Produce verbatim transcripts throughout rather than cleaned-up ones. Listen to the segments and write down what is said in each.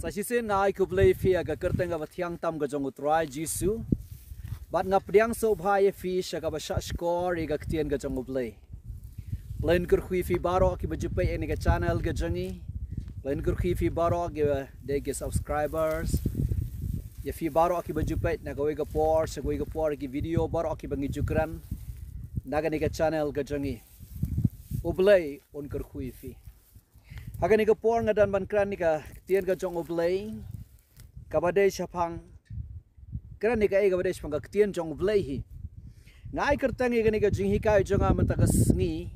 Sa shisien nga ai khublei ïa phi ha ka kyrteng kaba thiang tam ka jong U Trai Jisu. Bad nga pdiang sngewbha ïa phi sha kaba shahshkor ïa ka ktien ka jong U Blei. Pynlong kyrkhu ïa phi baroh kiba ju peit ïa kane ka channel ka jong ngi. Pynlong kyrkhu ïa phi baroh kiba dei ki subscribers. Ïa phi baroh kiba ju peit na kawei ka por sha kawei ka por, ki video baroh kiba ngi ju kren na kane ka channel ka jong ngi. U Blei un kyrkhu ïa phi. Ha kane ka por nga dang ban kren ïa ka ktien ka jong U Blei, kaba dei shaphang, kren ïa kaei kaba dei shaphang ka ktien jong U Blei hi. Nga ai kyrteng ïa kane ka jinghikai jong nga mynta ka sngi: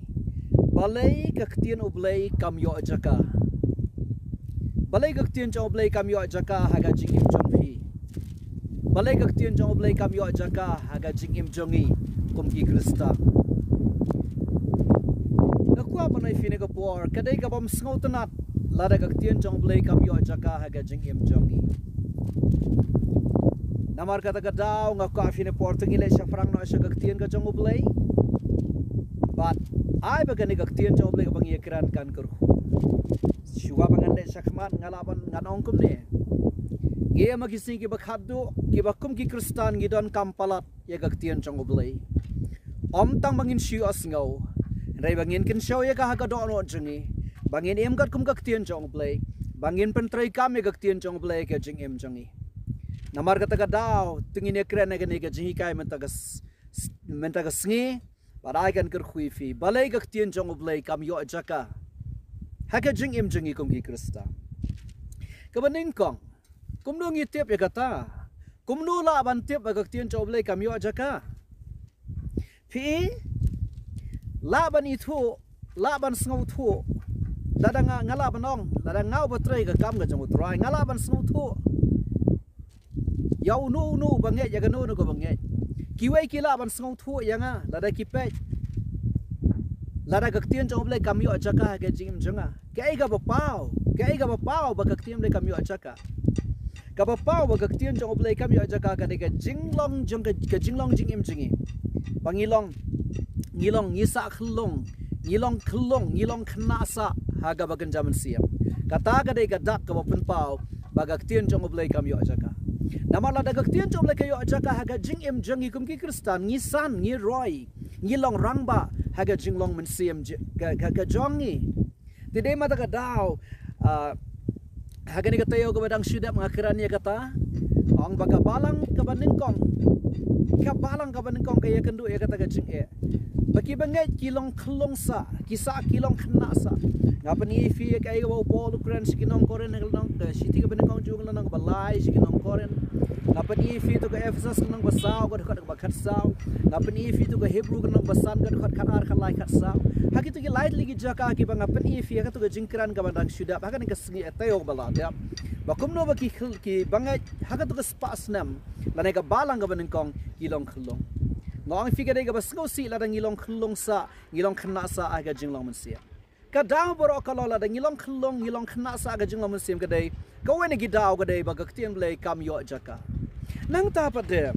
Balei ka ktien U Blei kam ïoh jaka? Balei ka ktien jong U Blei kam ïoh jaka ha ka jingim jong phi? Balei ka ktien jong U Blei kam ïoh jaka ha ka jingim jong ngi kum ki Khristan? Nga kwah ban ong ïa phi ha kane ka por, ka dei kaba ym sngewtynnat lada ka ktien jong U Blei kam ïoh jaka ha ka jingim jong ngi. Namar kata ka daw nga kwah ïa phi ha kane ka por, to ngin leit shaphrang noh sha ka ktien ka jong U Blei. Bad ai ba kane ka ktien jong U Blei kaba ngi ïa kren kan kyrkhu. Shuwa ba ngan leit shakhmat, nga lah ban, ngan ong kumne: Ngi ïa ma ki sngi kiba khatduh kiba kum ki Khristan ngi donkam palat ïa ka ktien jong U Blei. Ym tang ba ngin shu ïohsngew, hynrei ba ngin kynshew ïa ka ha ka dohnud jong ngi, ba ngin im katkum ka ktien jong U Blei, ba ngin pyntreikam ïa ka ktien jong U Blei ha ka jingim jong ngi. Namar kata ka daw, to ngin ïa kren ïa kane ka jinghikai mynta ka s-, s-, mynta ka sngi, bad ai kan kyrkhu ïa phi: Balei ka ktien jong U Blei kam ïoh jaka ha ka jingim jong ngi kum ki Khristan? Kaba nyngkong, kumno ngi tip ïa kata? Kumno lah ban tip ba ka ktien jong U Blei kam ïoh jaka? Phi lah ban ithuh, lah ban sngewthuh. Lada nga, nga lah ban ong, lada nga uba trei ka kam ka jong U Trai, nga lah ban sngewthuh ïa uno uno ba ngeit, ïa kano kano ba ngeit. Kiwei ki lah ban sngewthuh ïa nga lada ki peit, lada ka ktien jong U Blei kam ïoh jaka ha ka jingim jong nga. Kaei kaba paw, kaei kaba paw ba ka ktien U Blei kam ïoh jaka? Kaba paw ba ka ktien jong U Blei kam ïoh jaka ka dei ka jinglong jong ka, ka jinglong jingim jong ngi. Ba ngi long, ngi long, ngi sah khyllung, ngi long khyllung, ngi long khynnah sah ha kaba kynja mynsiem. Kata ka dei ka dak kaba pynpaw ba ka ktien jong U Blei kam ïoh jaka. Namar lada ka ktien jong U Blei ka ïoh jaka ha ka jingim jong ngi kum ki Khristan, ngi san, ngi roi, ngi long rangbah ha ka jinglong mynsiem ji-, ka, ka, ka jong ngi. Te dei mynta ka daw, ah, ha kane ka taïew kaba dang shu dep nga kren ïa kata, ong ba ka balang kaba nyngkong, ka balang kaba nyngkong ka ïakynduh ïa kata ka jingeh. Ba kiba ngeit ki long khyllung sah, ki sah, ki long khynnah sah. Nga pyni ïa phi ïa kaei kaba u Paul u kren sha ki nong Korinth, ka lynnong, ka shithi kaba nyngkong jong ka lynnong kaba lai sha ki nong Korinth. Nga pyni ïa phi to ka Ephesus ka lynnong ba saw, ka dkhot kaba khatsaw. Nga pyni ïa phi to ka Hebru ka lynnong ba san, ka dkhot khatar, khatlai, khatsaw. Ha kito ki lai tylli ki jaka kiba nga pyni ïa phi ha kato ka jingkren kaba dang shu dep ha kane ka sngi, ha taïew kaba la dep, ba kumno ba ki khyll-, kiba ngeit ha kato ka spah snem lane ka balang kaba nyngkong ki long khyllung. Nga ong ïa phi ka dei kaba sngewsih lada ngi long khyllung sah, ngi long khynnah sah ha ka jinglong mynsiem. Ka daw baroh ka long lada ngi long khyllung, ngi long khynnah sah ha ka jinglong mynsiem, ka dei kawei na ki daw ka dei ba ka ktien Blei kam ïoh jaka. Nangta pat de,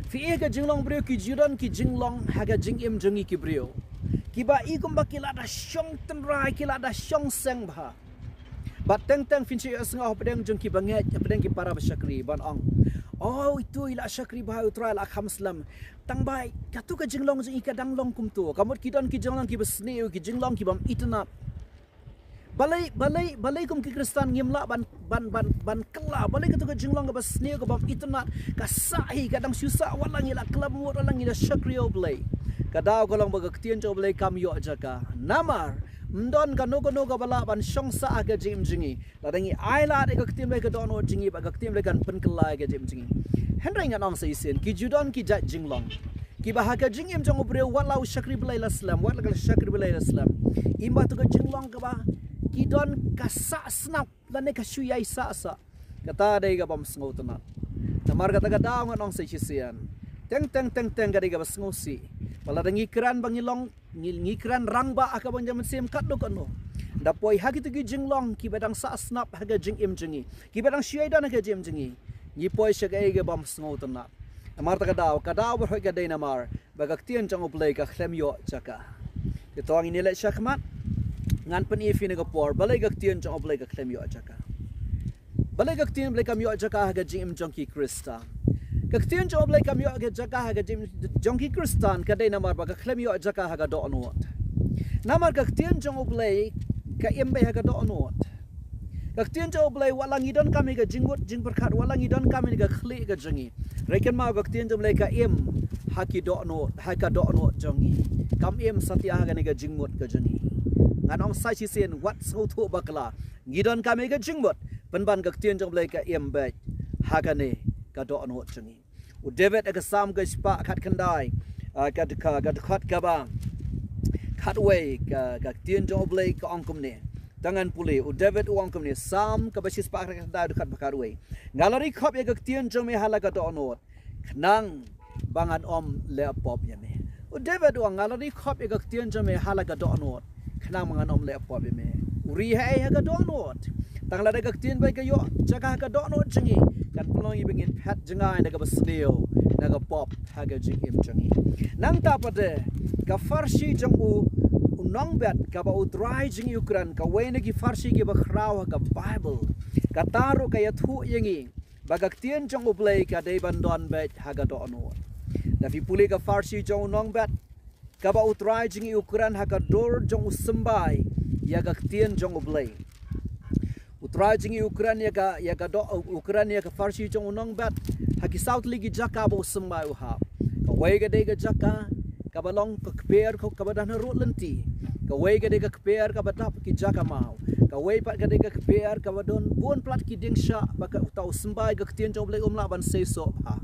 phi ïohi ha ka jinglong briew, ki ju don ki jinglong ha ka jingim jong ngi ki briew kiba i kumba ki la da shong tynrai, ki la da shong seng bha. Bad teng teng phin shu ïohsngew hapdeng jong kiba ngeit, hapdeng ki para ba shakri ban ong, "Oh, itu i la shakri bha, u Trai la kham slem." Tang ba kato ka jinglong jong i ka dang long kumto. Ka mut ki don ki jinglong kiba sniew, ki jinglong ki bym itynnad. Balei, balei, balei kum ki Khristan ngim lah ban, ban, ban, ban kylla? Balei kato ka jinglong kaba sniew, ka bym itynnad ka sah hi, ka dang shu sah, wat la ngi la khlem mut, wat la ngi la shakri ïa U Blei? Ka daw ka long ba ka ktien jong U Blei kam ïoh jaka. Namar ym don kano kano kaba lah ban shong sah ha ka jingim jong ngi lada ngi ai lad ïa ka ktien Blei ha ka dohnud jong ngi, ba ka ktien Blei kan pynkylla ïa ka jingim jong ngi. Hynrei ngan ong sa shisien, ki ju don ki jait jinglong kiba ha ka jingim jong u briew, wat la u shakri Blei la slem, wat la ka shakri Blei la slem, im ba to ka jinglong kaba ki don ka sah snap lane ka shu ïai sah sah. Kata dei kaba ym sngewtynnad. Namar kata ka daw ngan ong sa shisien, teng teng teng teng ka dei kaba sngewsih ba lada ngi kren ba ngi long, ngi, ngi kren rangbah ha kaba kynja mynsiem katno katno, da poi ha kito ki jinglong kiba dang sah snap ha ka jingim jong ngi, kiba dang shu ïai don ha ka jingim jong ngi, ngi poi sha kaei kaba ym sngewtynnad. Namar kata ka daw, ka daw baroh ka dei namar ba ka ktien jong U Blei ka khlem ïoh jaka. Te to ngin ïa leit shakhmat, ngan pyni ïa phi ha kane ka por balei ka ktien jong U Blei ka khlem ïoh jaka. Balei ka ktien Blei kam ïoh jaka ha ka jingim jong ki Khristan? Ka ktien jong Blei kam ïoh ka jaka ha ka jingim jong ki Khristan ka dei namar ba ka khlem ïoh jaka ha ka dohnud. Namar ka ktien jong Blei ka im beit ha ka dohnud. Ka ktien jong Blei wat la ngi donkam ïa ka jingmut jingpyrkhat, wat la ngi donkam ïa ka khlieh ka jong ngi. Hynrei kynmaw ka ktien jong Blei ka im ha ki dohnud, ha ka dohnud jong ngi. Kam im satia ha kane ka jingmut ka jong ngi. Ngan ong sa shisien wat sngewthuh bakla. Ngi donkam ïa ka jingmut, pynban ka ktien jong Blei ka im beit ha kane ka dohnud jong ngi. U David ha ka Salm ka spah khatkhyndai, ah, ka, ka, ka dkhot kaba khatwei, ka, ka ktien jong Blei ka ong kumne. To ngan pule, u David u ong kumne, Salm kaba shispah khatkhyndai dkhot ba khatwei. Nga la ri khop ïa ka ktien jong me ha la ka dohnud, khnang ba ngan ym leh pop ïa me. U David u ong nga la ri khop ïa ka ktien jong me ha la ka dohnud, khnang ba ngan ym leh pop ïa me. U ri ha ei? Ha ka dohnud. Tang lada ka ktien Blei ka ïoh jaka ha ka dohnud jong ngi, kan pynlong ïa ba ngin phet jngai na kaba sniew na ka pop ha ka jingim jong ngi. Nangta pat de ka pharshi jong u, u nongbet kaba U Trai jong ngi u kren, kawei na ki pharshi kiba khraw ha ka Baibl, kata ruh ka ïathuh ïa ngi ba ka ktien jong U Blei ka dei ban don beit ha ka dohnud. Da phi pule ka pharshi jong u nongbet kaba U Trai jong ngi u kren ha ka dur jong u symbai ïa ka ktien jong U Blei. U Trai jong ngi u kren ïa ka, ïa ka doh, u kren ïa ka pharshi jong u nongbet ha ki saw tylli ki jaka ba u symbai u hap. Kawei ka dei ka jaka kaba long ka kper ka, kaba don ha rud lynti. Kawei ka dei ka kper kaba dap ki jaka maw. Kawei pat ka dei ka kper kaba don bun palat ki dieng shah, ba ka, uta u symbai ka ktien jong U Blei um lah ban seisoh bha.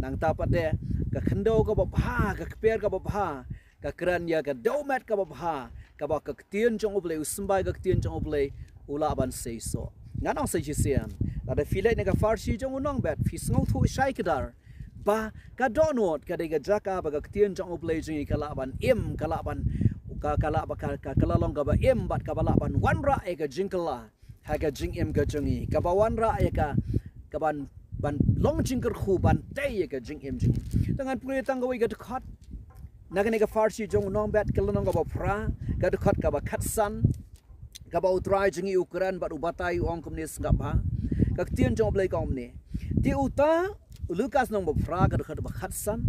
Nangta pat de ka khyndew kaba bha, ka kper kaba bha, ka kren ïa ka dewmet kaba bha, kaba ka ktien jong U Blei, u symbai ka ktien jong U Blei u lah ban seisoh. Ngan ong sa shisien, lada phi leit na ka pharshi jong u nongbet, phi sngewthuh shai kdar ba ka dohnud ka dei ka jaka ba ka ktien jong U Blei jong ngi ka lah ban im, ka lah ban, ka, ka lah ba, ka, ka, ka la long kaba im bad kaba lah ban wanrah ïa ka jingkylla ha ka jingim ka jong ngi, kaba wanrah ïa ka, ka ban, ban long jingkyrkhu ban tei ïa ka jingim jong ngi. To ngan pule tang kawei ka dkhot na kane ka pharshi jong u nongbet, ka lynnong kaba phra, ka dkhot kaba khatsan, kaba U Trai jong ngi u kren bad u batai u ong kumne, sngap bha. Ka ktien jong U Blei ka ong kumne. Te uta, u Lukas lynnong ba phra ka dkhot ba khatsan.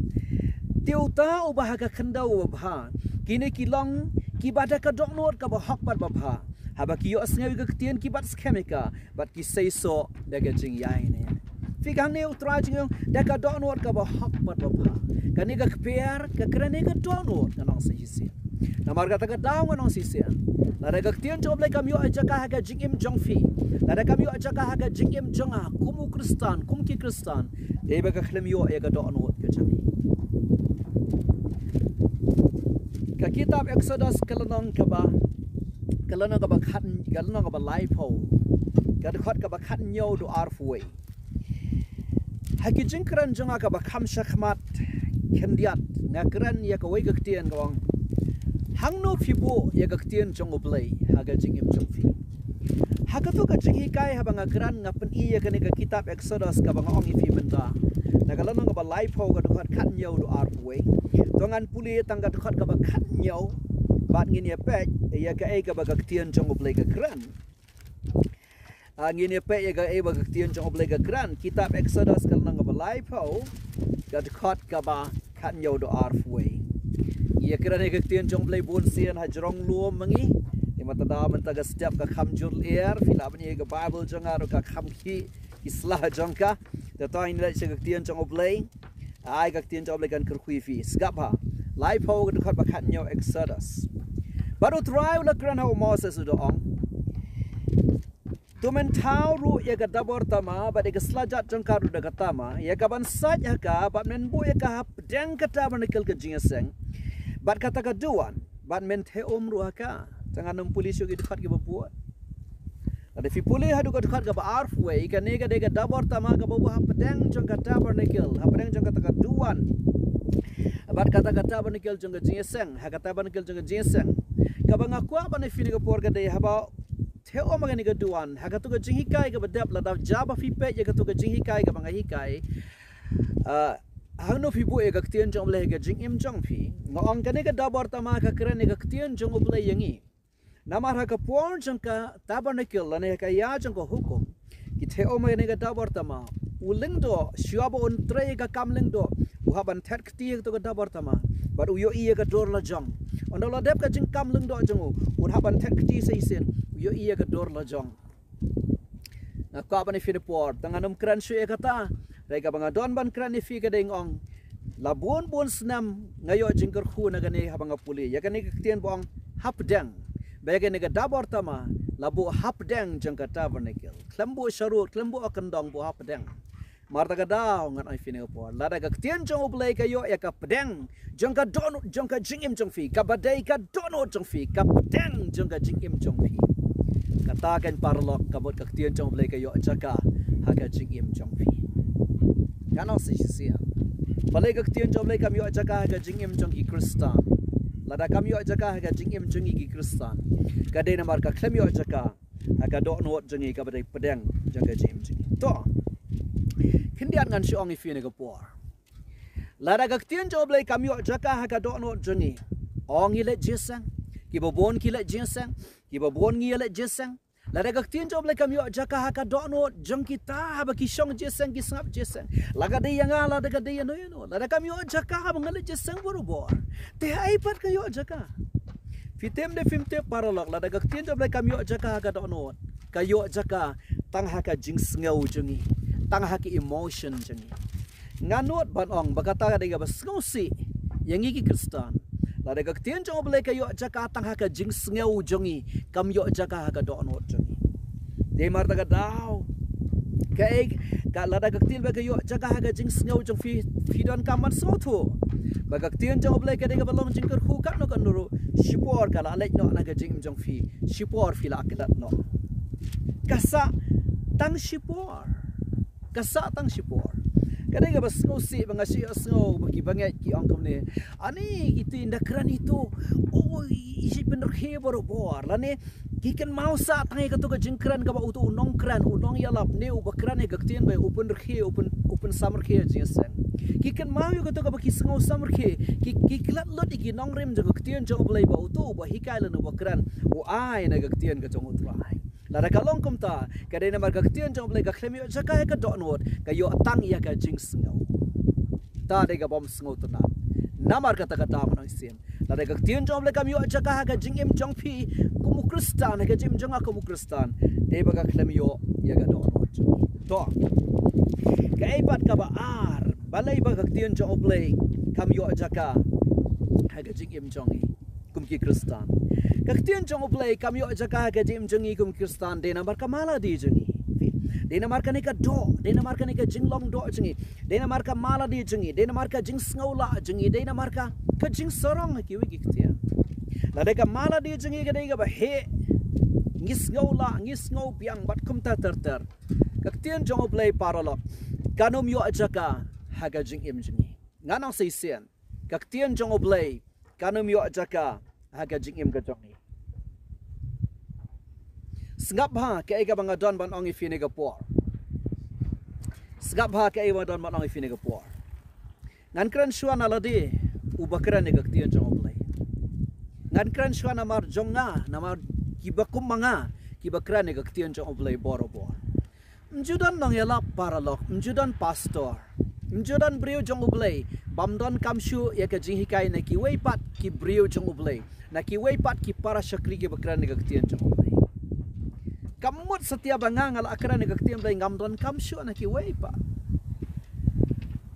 Te uta uba ha ka khyndew uba bha, kine ki long kiba da ka dohnud kaba hok bad ba bha. Haba ki ïohsngew ïa ka ktien ki bat skhem ïa ka bad ki seisoh da ka jingïaineh. Phi, hangne U Trai jong ngi u ong da ka dohnud kaba hok bad ba bha. Kane ka kper ka kren ïa ka dohnud, ngan ong sa shisien. Namar kata ka daw ngan ong shisien, lada ka ktien jong U Blei kam ïoh jaka ha ka jingim jong phi, lada kam ïoh jaka ha ka jingim jong nga kum u Khristan, kum ki Khristan, dei ba ka khlem ïoh ïa ka dohnud ka jong ngi. Ka kitab Exodus ka lynnong kaba, ka lynnong kaba khat, ka lynnong kaba laiphew, ka dkhot kaba khathynñiew haduh arphew wei. Ha ki jingkren jong nga kaba kham shakhmat khyndiat, nga kren ïa kawei ka ktien ka ong, hangno phi buh ïa ka ktien jong U Blei ha ka jingim jong phi? Ha kato ka jinghikai haba nga kren, nga pyni ïa kane ka kitab Exodus kaba nga ong ïa phi mynta, na ka lynnong kaba laiphew ka dkhot khathynñiew haduh arphew wei. To ngan pule tang ka dkhot kaba khathynñiew bad ngin ïa peit ïa kaei kaba ka ktien jong U Blei ka kren. Ah, ngin ïa peit ïa kaei ba ka ktien jong U Blei ka kren, kitab Exodus ka lynnong kaba laiphew, ka dkhot kaba khathynñiew haduh arphew wei. Ngi ïa kren ïa ka ktien jong U Blei bun sien ha jrong lum ma ngi. Te mynta da mynta ka step ka kham jur lyer, phi lah ban ïohi ka Baibl jong nga ruh ka kham khih ki sla jong ka. Te to ngin leit sha ka ktien jong U Blei. Ai ka ktien jong U Blei kan kyrkhu ïa phi. Sngap bha. Laiphew ka dkhot ba khathynñiew Exodus. Bad U Trai u la kren ha u Moses u da ong, to men thaw ruh ïa ka dabor tama bad ïa ka slajat jong ka ruh da ka tama, ïa ka ban sait ha ka, bad men buh ïa ka hapdeng ka tabernacle ka jingïaseng bad kata ka duwan, bad men theh um ruh ha ka. Te ngan ym pule shuh ki dkhot kiba bud. Lada phi pule haduh ka dkhot kaba arphew wei, kane ka dei ka dabor tama kaba buh hapdeng jong ka tabernacle, hapdeng jong kata ka duwan bad kata ka tabernacle jong ka jingïaseng, ha ka tabernacle jong ka jingïaseng. Kaba nga kwah ban ïa phi ne ka por ka dei haba theh um ha kane ka duwan, ha kato ka jinghikai kaba dep, lada jia ba phi peit ïa kato ka jinghikai kaba nga hikai, ah, hangno phi buh ïa ka ktien jong U Blei ha ka jingim jong phi? Nga ong kane ka dabor tama ka kren ïa ka ktien jong U Blei ïa ngi. Namar ha ka por jong ka tabernacle lane ha ka ïa jong ka hukum, Ki theh um ïa kane ka dabor tama. U lyngdoh, shuwa ba un trei ïa ka kam lyngdoh, u hap ban thet kti ïa kato ka dabor tama. Bad u ïohi ïa ka dur lajong. Ynda u la dep ka jingkam lyngdoh jong u, un hap ban thet kti sa shisien, u ïohi ïa ka dur lajong. Nga kwah ban ïa phi na por, tang ngan ym kren shuh ïa kata. Hynrei kaba nga don ban kren ïa phi ka dei nga ong, la bun bun snem nga ïoh jingkyrkhu na kane haba nga pule ïa kane ka ktien ba ong hapdeng. Ba ïa kane ka dabor tama la buh hapdeng jong ka tabernacle. Khlem buh sharud, khlem buh ha kyndong, buh hapdeng. Namar kata ka daw ngan ong ïa phi na ka por, lada ka ktien jong U Blei ka ïoh ïa ka pdeng jong ka dohnud jong ka jingim jong phi, kaba dei ka dohnud jong phi, ka pdeng jong ka jingim jong phi, kata kan paralok, ka mut ka ktien jong U Blei ka ïoh jaka ha ka jingim jong phi. Ngan ong sa shisien, balei ka ktien jong U Blei kam ïoh jaka ha ka jingim jong ki Khristan? Lada kam ïoh jaka ha ka jingim jong ki Khristan, ka dei namar ka khlem ïoh jaka ha ka dohnud jong ngi kaba dei pdeng jong ka jingim jong ngi. To, khyndiat ngan shu ong ïa phi na ka por, lada ka ktien jong U Blei kam ïoh jaka ha ka dohnud jong ngi, ong ngi leit jingïaseng. Kiba bun ki leit jingïaseng, kiba bun ngi leit jingïaseng. Lada ka ktien jong U Blei kam ïoh jaka ha ka dohnud jong kita haba ki shong jingïaseng, ki sngap jingïaseng, lada ka dei ïa nga, lada ka dei ïano ïano, lada kam ïoh jaka haba nga leit jingïaseng barabor, te haei pat ka ïoh jaka? Phi tip ne phim tip paralok, lada ka ktien jong U Blei kam ïoh jaka ha ka dohnud, ka ïoh jaka tang ha ka jingsngew jong ngi, tang ha ka emotion jong ngi. Nga nud ban ong ba kata ka dei kaba sngewsih ïa ngi ki Khristan. Lada ka ktien jong U Blei ka ïoh jaka tang ha ka jingsngew jong ngi, kam ïoh jaka ha ka dohnud jong ngi. Dei namar kata ka daw, kaei ka, lada ka ktien U Blei ka ïoh jaka ha ka jingsngew jong phi, phi donkam ban sngewthuh ba ka ktien jong U Blei ka dei kaba long jingkyrkhu katno katno ruh, shipor ka la leit noh na ka jingim jong phi, shipor phi la klet noh. Ka sah tang shipor. Ka sah tang shipor. Ka dei kaba sngewsih ba nga shu ïohsngew ba ki bangeit ki ong kumne, ani ito, ynda kren ito, o, i, i pynrkhie barabor. Lane ki kynmaw sah tang ïa kato ka jingkren kaba uto u nongkren, u nongïalap ne uba kren ïa ka ktien ba u pynrkhie, u pyn, u pynsamrkhie jingïaseng. Ki kynmaw ïa kato kaba ki sngew samrkhie, ki, ki klet lut ïa ki nongrim jong ka ktien jong U Blei ba uto uba hikai lane uba kren u ai na ka ktien ka jong U Trai. Lada ka long kumta, ka dei namar ka ktien jong U Blei ka khlem ïoh jaka ha ka dohnud, ka ïoh tang ïa ka jingsngew. Ta dei ka bym sngewtynnat. Namar kata ka daw ngan ong shisien, lada ka ktien jong U Blei kam ïoh jaka ha ka jingim jong phi kum u Khristan, ha ka jingim jong nga kum u Khristan, dei ba ka khlem ïoh ïa ka dohnud. To, kaei pat kaba ar, balei ba ka ktien jong U Blei kam ïoh jaka ha ka jingim jong ngi kum ki Khristan? Ka ktien jong U Blei kam ïoh jaka ha ka jingim jong ngi kum ki Khristan, dei namar ka maladi jong ngi. Dei namar kane ka doh, dei namar kane ka jinglong doh jong ngi, dei namar ka maladi jong ngi, dei namar ka jingsngewlah jong ngi, dei namar ka, ka jingsarong ha kiwei ki ktien. Lada ka maladi jong ngi ka dei kaba heh, ngi sngewlah, ngi sngewbiang bad kumta ter ter, ka ktien jong U Blei paralok kan ym ïoh jaka ha ka jingim jong ngi. Ngan ong shisien, ka ktien jong U Blei kan ym ïoh jaka ha ka jingim ka jong ngi. Sngap bha kaei kaba nga don ban ong ïa phi kane ka por. Sngap bha kaei kaba nga don ban ong ïa phi kane ka por. Ngan kren shuwa na lade uba kren ïa ka ktien jong U Blei. Ngan kren shuwa namar jong nga, namar kiba kum ma nga, kiba kren ïa ka ktien jong U Blei barabor. Ym ju don nongïalap paralok, ym ju don pastor, ym ju don briew jong U Blei bym donkam shuh ïa ka jinghikai na kiwei pat ki briew jong U Blei, na kiwei pat ki para shakri kiba kren ïa ka ktien jong U Blei. Kam mut satia ba nga nga la kren ïa ka ktien Blei ngam donkam shuh na kiwei pat.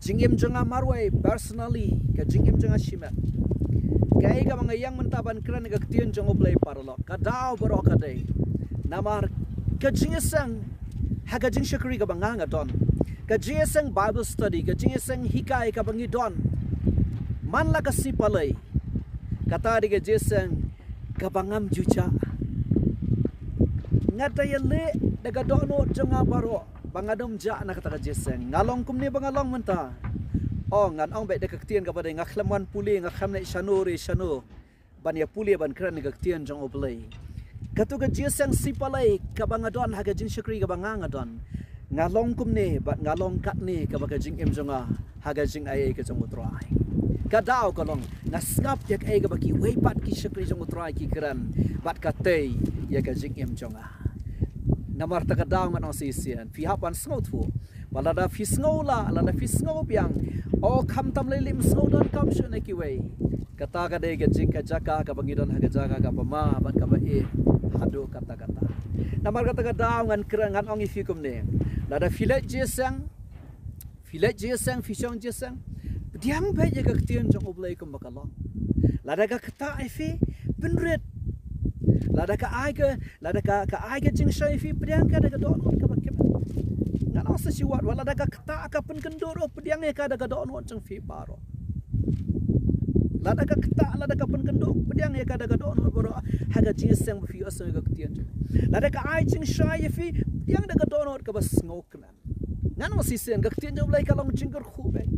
Jingim jong nga marwei personally, ka jingim jong nga shimet. Kaei kaba nga ïeng mynta ban kren ïa ka ktien jong U Blei paralok, ka daw baroh ka dei namar ka jingïaseng ha ka jingshakri kaba nga nga don, ka jingïaseng Bible study, ka jingïaseng hikai kaba ngi don man la ka sngi Palei. Kata dei ka jingïaseng kaba ngam ju jah. Nga da ïaleh da ka dohnud jong nga baroh ba ngan ym jah na kata ka jingïaseng. Nga long kumne ba nga long mynta. O, ngan ong beit da ka ktien kaba dei, nga khlem wan pule, nga khlem leit shano re shano ban ïa pule ban kren ïa ka ktien jong U Blei. Kato ka jingïaseng sngi Palei kaba nga don ha ka jingshakri kaba nga nga don, nga long kumne bad nga long katne kaba ka jingim jong nga ha ka jingai ei ka jong U Trai. Ka daw ka long nga sngap ïa kaei kaba kiwei pat ki shakri jong U Trai ki kren bad ka tei ïa ka jingim jong nga. Namar kata ka daw ngan ong shisien, phi hap ban sngewthuh ba lada phi sngew lah, lada phi sngew biang, o khamtam lei lei ym sngew donkam shuh na kiwei, kata ka dei ka jing ka jaka kaba ngi don ha ka jaka kaba ma bad kaba eh haduh katta katta. Namar kata ka daw ngan kren, ngan ong ïa phi kumne, lada phi leit jingïaseng, phi leit jingïaseng, phi shong jingïaseng, pdiang beit ïa ka ktien jong U Blei kumba ka long. Lada ka ktah ïa phi, pynrit. Lada ka ai ka, lada ka, ka ai ka jingshai ïa phi, pdiang ka da ka dohnud kaba khim. Ngan ong sa shi wat, wat lada ka ktah ka pynkynduh ruh, pdiang ïa ka da ka dohnud jong phi baroh. Lada ka ktah, lada ka pynkynduh, pdiang ïa ka da ka dohnud baroh ha ka jingïaseng ba phi ïohsngew ïa ka ktien jong. Lada ka ai jingshai ïa phi, pdiang da ka dohnud kaba sngewkmen. Ngan ong shisien, ka ktien jong U Blei ka long jingkyrkhu beit.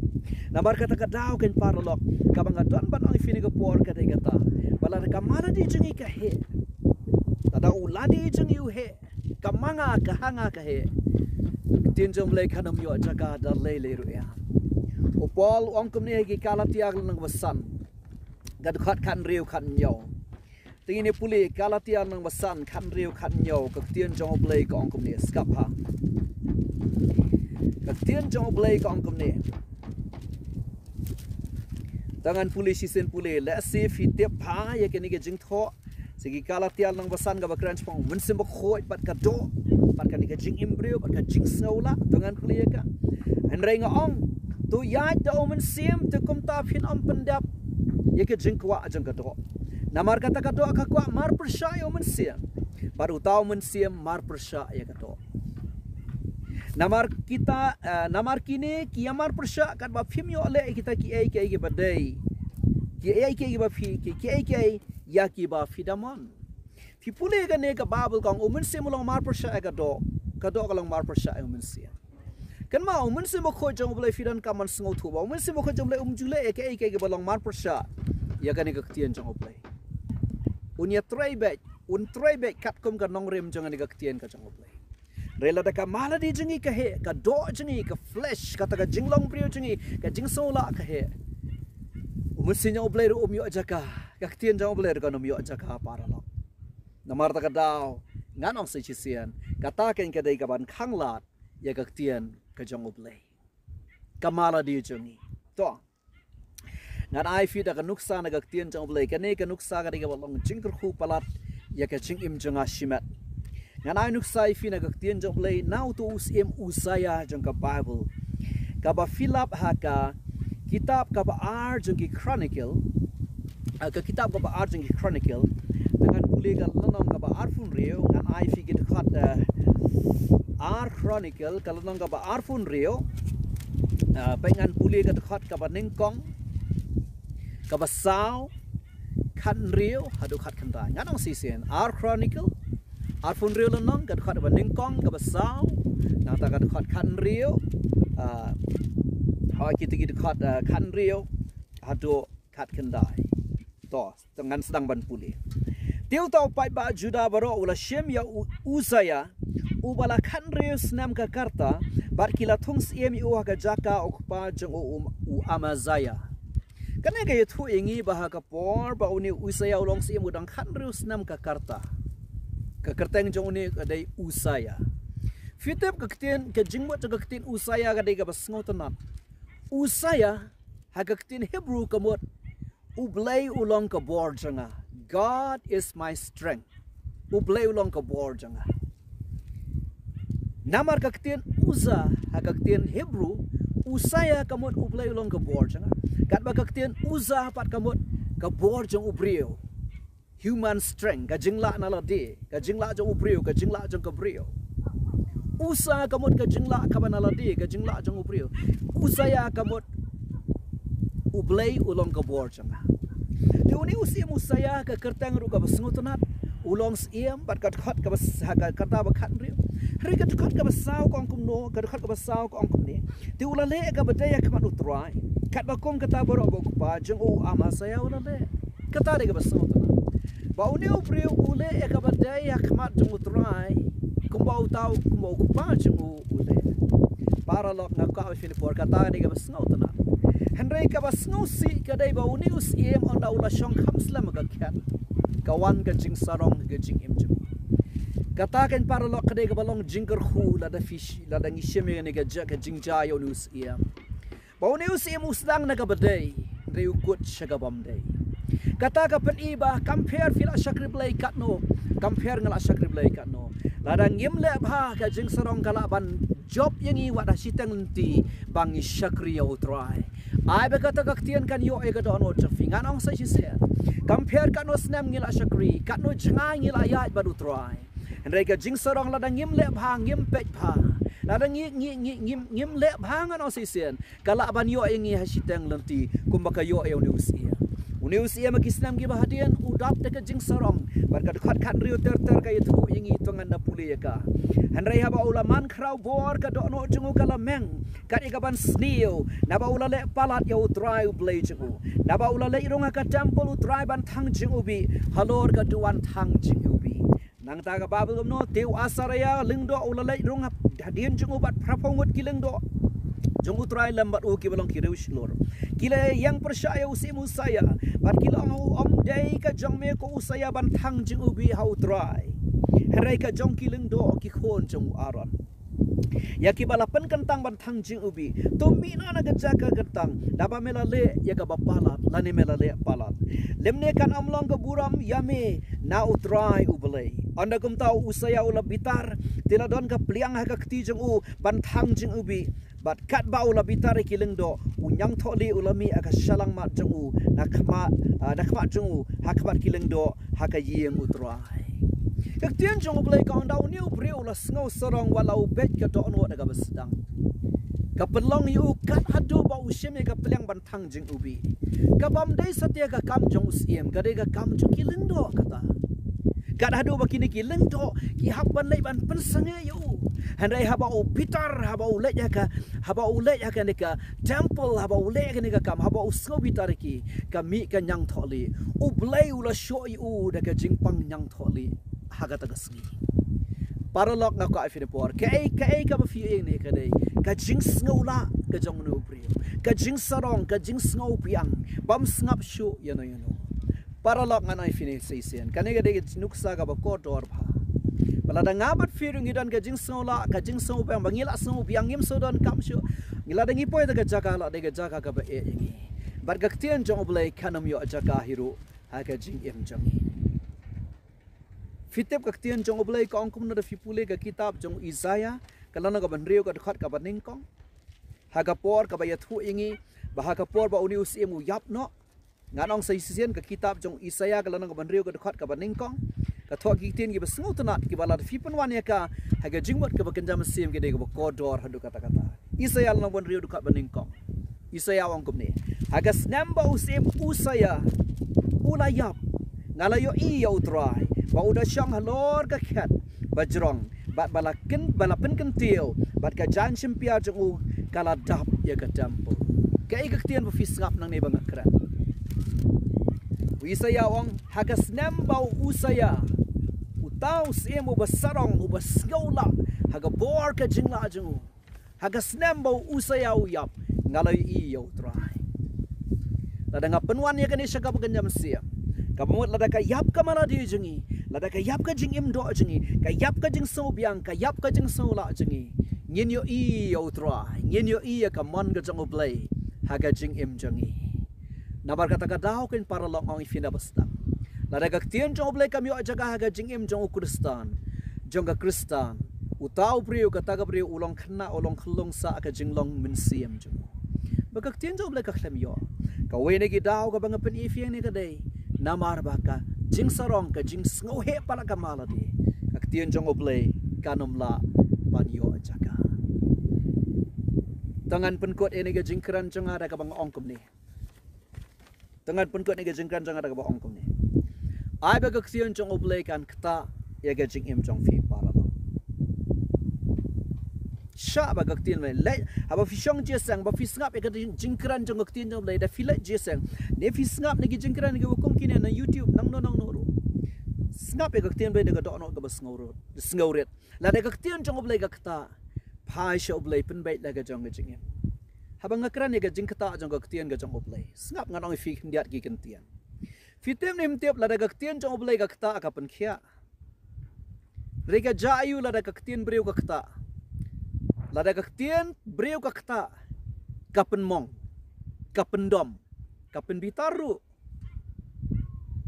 Namar kata ka daw, ko paralok, kaba nga don ban ong ïa phi ha kane ka por ka dei kata, ba lada ka maladi jong ngi ka heh, lada u ladi jong ngi u heh, ka ma nga, ka ha nga ka heh, ka ktien jong U Blei kan ym ïoh jaka da lei lei ruh ïa. U Paul u ong kumne ha ki Galatia ka lynnong ba san, ka dkhot khathynriew khathynñiew. Te ngin ïa pule Galatia lynnong ba san, khathynriew khathynñiew, ka ktien jong U Blei ka ong kumne, sngap ha. Ka ktien jong U Blei ka ong kumne. Te ngan pule shisien pule, lehse phi tip bha ïa kane ka jingthoh. Sha ki Galatia lynnong ba san kaba kren shaphang U Mynsiem Bakhuid bad ka doh, bad kane ka jingim briew, bad ka jingsngewlah, to ngan pule ïa ka. Hynrei nga ong, to ïaid da U Mynsiem, te kumta phin ym pyndep ïa ka jingkwah jong ka doh. Namar kata ka doh ka kwah mar pyrshah ïa U Mynsiem, bad uta U Mynsiem mar pyrshah ïa ka doh. Namar kita, eh, namar kine ki ïa mar pyrshah katba phim ïoh leh ïa kita kiei kiei kiba dei, kiei kiei kiba phi, ki, kiei kiei ïa kiba phi da mon. Phi pule kane ka Baibl ka ong U Mynsiem u long mar pyrshah ïa ka doh, ka doh ka long mar pyrshah ïa U Mynsiem. Kynmaw, U Mynsiem Bakhuid jong U Blei, phi donkam ban sngewthuh ba U Mynsiem Bakhuid jong U Blei um ju leh ïa kaei kaei kaba long mar pyrshah ïa kane ka ktien jong U Blei. Un ïatrei beit, un trei beit katkum ka nongrim jong kane ka ktien ka jong U Blei. Hynrei lada ka maladi jong ngi ka heh, ka doh jong ngi, ka flesh, kata ka jinglong briew jong ngi, ka jingsngewlah ka heh, U Mynsiem jong U Blei ruh um ïoh jaka, ka ktien jong U Blei ruh kan ym ïoh jaka, paralok. Namar kata ka daw, ngan ong sa shisien, kata kein ka dei kaban khanglad ïa ka ktien ka jong U Blei. Ka maladi jong ngi. To. Ngan ai phi da ka nuksa na ka ktien jong U Blei. Kane ka nuksa ka dei kaba long jingkyrkhu palat ïa ka jingim jong nga shimet. Ngan ai nuksa ïa phi na ka ktien jong U Blei na uto u syiem Usaia jong ka Baibl, kaba phi lap ha ka kitab kaba ar jong ki Chronicle. Ah, ka kitab kaba ar jong ki Chronicle. Te ngan pule ka lynnong kaba arphew hynriew, ngan ai phi ki dkhot, eh, ar Chronicle, ka lynnong kaba arphew hynriew. Ah, peit ngan pule ka dkhot kaba nyngkong, kaba saw, khathynriew, haduh khatkhyndai. Ngan ong shisien, ar Chronicle, arphew hynriew lynnong, ka dkhot kaba nyngkong, kaba saw, nangta ka dkhot khathynriew, ah, ha kita ki dkhot, ah, khathynriew, haduh khatkhyndai. To, to ngan sdang ban pule. Te uta u paidbah Juda baroh u la shim ïa U-, Usaia, uba la khathynriew snem ka rta, bad ki la thung syiem ïa u ha ka jaka u kpa jong u, u, u Amasaia. Kane ka ïathuh ïa ngi ba ha ka por ba une u Usaia u long syiem u dang khathynriew snem ka rta. Ka kyrteng jong une ka dei Usaia. Phi tip ka ktien, ka jingmut jong ka ktien Usaia ka dei kaba sngewtynnat. Usaia, ha ka ktien Hebrew ka mut, U Blei u long ka bor jong nga. God is my strength. U Blei u long ka bor jong nga. Namar ka ktien Uzza, ha ka ktien Hebrew, Usaia ka mut U Blei u long ka bor jong nga. Katba ka ktien Uzza pat ka mut ka bor jong u briew. Human strength, ka jinglah na lade, ka jinglah jong u briew, ka jinglah jong ka briew. Uzza ka mut ka jinglah kaba na lade, ka jinglah jong u briew. Usaia ka mut U Blei u long ka bor jong nga. Te une u syiem Usaia ka kyrteng ruh kaba sngewtynnat, u long syiem bad ka dkhot kaba s-, ha ka rta ba khathynriew. Hynrei ka dkhot kaba saw ka ong kumno, ka dkhot kaba saw ka ong kumne. Te u la leh ïa kaba dei ha khmat u Trai, katba kum kata baroh ba u kpa jong u Amasaia u la leh. Kata dei kaba sngewtynnat. Ba une u briew u leh ïa kaba dei ha khmat jong u Trai, kumba uta u, kumba u kpa jong u u leh. Paralok, nga kwah ba phin ïoh por, kata dei kaba sngewtynnat. Hynrei kaba sngewsih ka dei ba une u syiem ynda u la shong kham slem ha ka khet, ka wan ka jingsarong ha ka jingim jong u. Kata kan paralok ka dei kaba long jingkyrkhu lada phi shi, lada ngi shim ïa kane ka ja, ka jingjia ïa une u syiem. Ba une u syiem u sdang na kaba dei, hynrei u kut sha ka bym dei. Kata ka pyni ba kam pher phi la shakri Blei katno, kam pher nga la shakri Blei katno. Lada ngim leh bha, ka jingsarong ka lah ban jop ïa ngi wat ha shiteng lynti ba ngi shakri ïa u Trai. Ai ba kata ka ktien kan ïoh ïa ka dohnud jong phi. Ngan ong sa shisien, kam pher katno snem ngi la shakri, katno jngai ngi la ïaid bad u Trai, hynrei ka jingsarong lada ngim leh bha, ngim peit bha, lada ngi, ngi, ngi, ngim, ngim leh bha, ngan ong sa shisien, ka lah ban ïoh ïa ngi ha shiteng lynti kumba ka ïoh ïa une u syiem. Une u syiem ha ki snem kiba hadien u dap da ka jingsarong, bad ka dkhot khathynriew ter ter ka ïathuh ïa ngi, to ngan da pule ïa ka. Hynrei haba u la man khraw bor, ka dohnud jong u ka la meng, kat ïa ka ban sniew, naba u la leh palat ïa u Trai u Blei jong u, naba u la leit rung ha ka templ u Trai ban thang jingiwbih halor ka duwan thang jingiwbih. Nangta ka Baibl kumno, te u Asaria lyngdoh u la leit rung ha, hadien jong u bad phra phew ngut ki lyngdoh jong u Trai lem bad u kiba long ki riewshlur. Ki la ïeng pyrshah ïa u syiem Usaia, bad ki la ong, ym dei ka jong me ko Usaia ban thang jingiwbih ha u Trai, hynrei ka jong ki lyngdoh ki khun jong u Aaron, ïa kiba la pynkyntang ban thang jingiwbih. To mih noh na ka jaka kyntang, naba me la leh ïa kaba palat, lane me la leh palat. Lymne kan ym long ka burom ïa me na u Trai u Blei. Ynda kumta u Usaia u la bitar, te la don ka pliang ha ka kti jong u ban thang jingiwbih. Bad katba u la bitar ïa ki lyngdoh, u ñiangthohlieh u la mih ha ka shyllangmat jong u, na khmat, ah, na khmat jong u, ha khmat ki lyngdoh, ha ka ïing u Trai. Ka ktien jong u Blei ka ong, da une u briew u la sngew sarong wat la u beit ka dohnud da kaba sdang. Ka pynlong ïa u kat haduh ba u shim ïa ka pliang ban thang jingiwbih. Ka bym dei satia ka kam jong u syiem, ka dei ka kam jong ki lyngdoh kata. Kat haduh ba kine ki lyngdoh ki hap ban leit ban pynsangeh ïa u. Hynrei haba u bitar, haba u leit ha ka, haba u leit ha kane ka templ, haba u leh kane ka kam, haba u sngew bitar ïa ki, ka mih ka ñiangthohlieh. U Blei u la shoh ïa u da ka jingpang ñiangthohlieh ha kata ka sngi. Paralok, nga kwah ïa phi na por, kaei kaei kaba phi ïohi ne ka dei ka jingsngewlah ka jong une u briew, ka jingsarong, ka jingsngewbiang, bym sngap shuh ïano ïano. Paralok, ngan ai phi ne shisien, kane ka dei ka nuksa kaba kordor bha. Ba lada nga bad phi ruh ngi don ka jingsngewlah, ka jingsngewbiang, ba ngi la sngewbiang, ngim sngewdonkam shuh, ngi, lada ngi poi da ka jaka, la dei ka jaka kaba eh ïa ngi. Bad ka ktien jong u Blei kan ym ïoh jaka hi ruh ha ka jingim jong ngi. Phi tip ka ktien jong u Blei ka ong kumno, da phi pule ka kitab jong u Isaia, ka lynnong kaba hynriew, ka dkhot kaba nyngkong. Ha ka por kaba ïathuh ïa ngi ba ha ka por ba une u syiem u ïap noh. Ngan ong sa shisien, ka kitab jong u Isaia, ka lynnong kaba hynriew, ka dkhot kaba nyngkong, ka thoh ki ktien kiba sngewtynnat, kiba lada phi pynwan ïa ka ha ka jingmut kaba kynja mynsiem, ki dei kaba kordor haduh katta katta. Isaia lynnong kaba hynriew, dkhot ba nyngkong. Isaia u ong kumne: Ha ka snem ba u syiem Usaia u la ïap, nga la ïohi ïa u Trai ba u da shong halor ka khet ba jrong, bad ba la kyn, ba la pynkyntiew, bad ka jaiñ shympiang jong u ka la dap ïa ka templ. Kaei ka ktien ba phi sngap nangne ba nga kren? U Isaia u ong, ha ka snem ba u Usaia, uta u syiem uba sarong, uba sngewlah, ha ka bor ka jinglah jong u, ha ka snem ba u Usaia u ïap, nga la ïohi ïa u Trai. Lada nga pynwan ïa kane sha kaba kynja mynsiem, kaba mut lada ka ïap ka malade jong ngi, lada ka ïap ka jingim doh jong ngi, ka ïap ka jingsngewbiang, ka ïap ka jingsngewlah jong ngi, ngin ïohi ïa u Trai, ngin ïohi ïa ka mon ka jong u Blei ha ka jingim jong ngi. Namar kata ka daw, ko paralok, nga ong ïa phi na ba sdang, lada ka ktien jong u Blei kam ïoh jaka ha ka jingim jong u Khristan, jong ka Khristan, uta u briew, kata ka briew u long khynnah, u long khyllung sha ka jinglong mynsiem jong u. Ba ka ktien jong u Blei ka khlem ïoh. Kawei na ki daw kaba nga pyni ïa phi hangne ka dei namar ba ka jingsarong, ka jingsngewheh palat ka malade, ka ktien jong u Blei kan ym lah ban ïoh jaka. To ngan pynkut ïa kane ka jingkren jong nga da kaba nga ong kumne. To ngan pynkut ïa kane ka jingkren jong nga da kaba ong kumne. Ai ba ka ktien jong u Blei kan ktah ïa ka jingim jong phi, paralok. Shah ba ka ktien u Blei, leit, haba phi shong jingïaseng, ba phi sngap ïa ka jing, jingkren jong ka ktien jong u Blei, da phi leit jingïaseng, ne phi sngap na ki jingkren kiba kum kine na YouTube, nangno nangno ruh, sngap ïa ka ktien u Blei da ka dohnud kaba sngewrit, sngewrit. Lada ka ktien jong u Blei ka ktah, phai sha u Blei, pynbeit la ka jong ka jingim. Haba nga kren ïa ka jingktah jong ka ktien ka jong u Blei, sngap, ngan ong ïa phi khyndiat ki kyntien. Phi tip ne ym tip, lada ka ktien jong u Blei ka ktah, ka pynkhiah. Hynrei ka jia aiu lada ka ktien briew ka ktah? Lada ka ktien briew ka ktah, ka pynmong, ka pyndom, ka pynbitar ruh.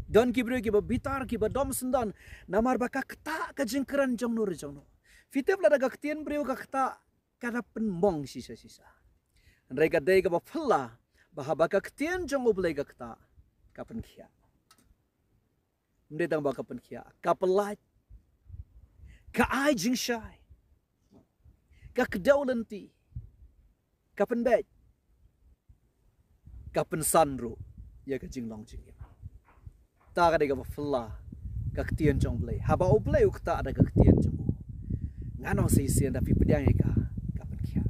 Don ki briew kiba bitar, kiba dom syndon, namar ba ka ktah ka jingkren jongno re jongno. Phi tip, lada ka ktien briew ka ktah, ka da pynmong shisha shisha. Hynrei ka dei kaba phylla ba haba ka ktien jong U Blei ka ktah, ka pynkhiah. Ym dei tang ba ka pynkhiah, ka pyllait, ka ai jingshai, ka kdew lynti, ka pynbeit, ka pynsan ruh ïa ka jinglong jingim. Ta ka dei kaba phylla ka ktien jong U Blei. Haba U Blei u ktah da ka ktien jong u, ngan ong sa shisien, da phi pdiang ïa ka, ka pynkhiah.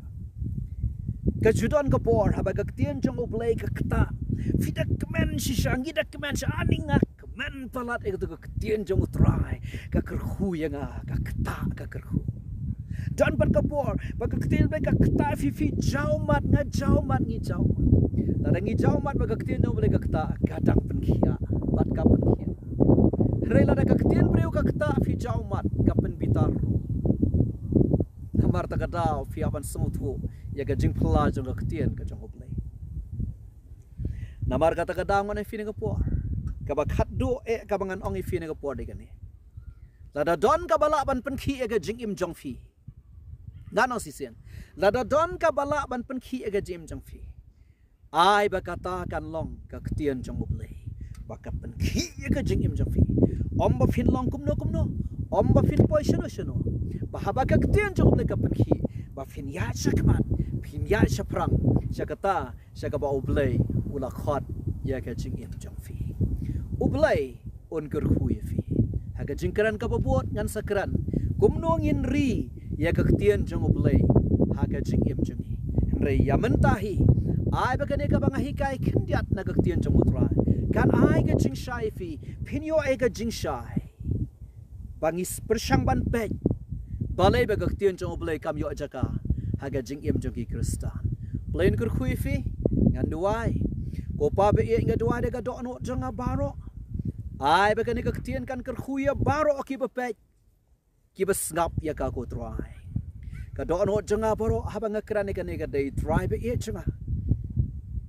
Ka ju don ka por haba ka ktien jong U Blei ka ktah, phi da kmen shisha, ngi da kmen shisha, ani nga kmen palat ïa ka ktien jong U Trai, ka kyrkhu ïa nga, ka ktah, ka kyrkhu. Don pat ka por ba ka ktien U Blei ka ktah, phi, phi jaw mat, nga jaw mat, ngi jaw mat. Lada ngi jaw mat ba ka ktien jong U Blei ka ktah, ka dang pynkhiah, bad ka pynkhiah. Hynrei lada ka ktien briew ka ktah, phi jaw mat, ka pynbitar ruh. Namar kata ka daw phi hap ban sngewthuh ïa ka jingphylla jong ka ktien ka jong U Blei. Namar kata ka daw ngan ong ïa phi ha kane ka por, kaba khatduh eh kaba ngan ong ïa phi ha kane ka por dei kane. Lada don kaba lah ban pynkhih ïa ka jingim jong phi, ngan ong sa shisien, lada don kaba lah ban pynkhih ïa ka jingim jong phi, ai ba kata kan long ka ktien jong U Blei ba ka pynkhih ïa ka jingim jong phi. Ym ba phin long kumno kumno, ym ba phin poi shano shano, ba haba ka ktien jong U Blei ka pynkhih, ba phin ïaid shakhmat, phin ïaid shaphrang sha kata sha kaba U Blei u la khot ïa ka jingim jong phi. U Blei un kyrkhu ïa phi. Ha ka jingkren kaba bud ngan sa kren kumno ngin ri ïa ka ktien jong U Blei ha ka jingim jong ngi. Hynrei ïa mynta hi, ai ba kane kaba nga hikai khyndiat na ka ktien jong U Trai kan ai ka jingshai ïa phi, phin ïoh ïa ka jingshai ba ngi pyrshang ban peit balei ba ka ktien jong U Blei kam ïoh jaka ha ka jingim jong ki Khristan. Blei un kyrkhu ïa phi. Ngan duwai. Ko Pa ba ïeit, nga duwai da ka dohnud jong nga baroh, ai ba kane ka ktien kan kyrkhu ïa baroh kiba peit, kiba sngap ïa ka, ko Trai. Ka dohnud jong nga baroh haba nga kren ïa kane ka dei, Trai ba ïeit jong nga,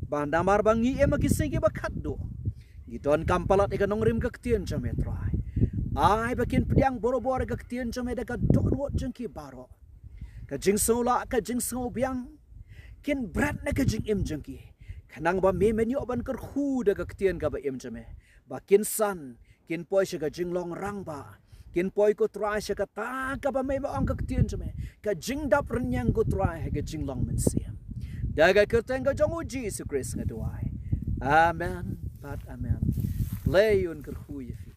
ba namar ba ngi im ha ki sngi kiba khatduh, ngi donkam palat ïa ka nongrim ka ktien jong me, Trai. Ai ba kin pdiang barabor ïa ka ktien jong me da ka dohnud jong ki baroh. Ka jingsngewlah, ka jingsngewbiang, kin bret na ka jingim jong ki, khnang ba me men ïoh ban kyrkhu da ka ktien kaba im jong me, ba kin san, kin poi sha ka jinglong rangbah, kin poi, ko Trai, sha kata kaba me ba ong ka ktien jong me, ka jingdap rynïeng, ko Trai, ha ka jinglong mynsiem. Da ka kyrteng ka jong U Jisu Khrist nga duwai. Amen bad amen. Blei un kyrkhu ïa phi.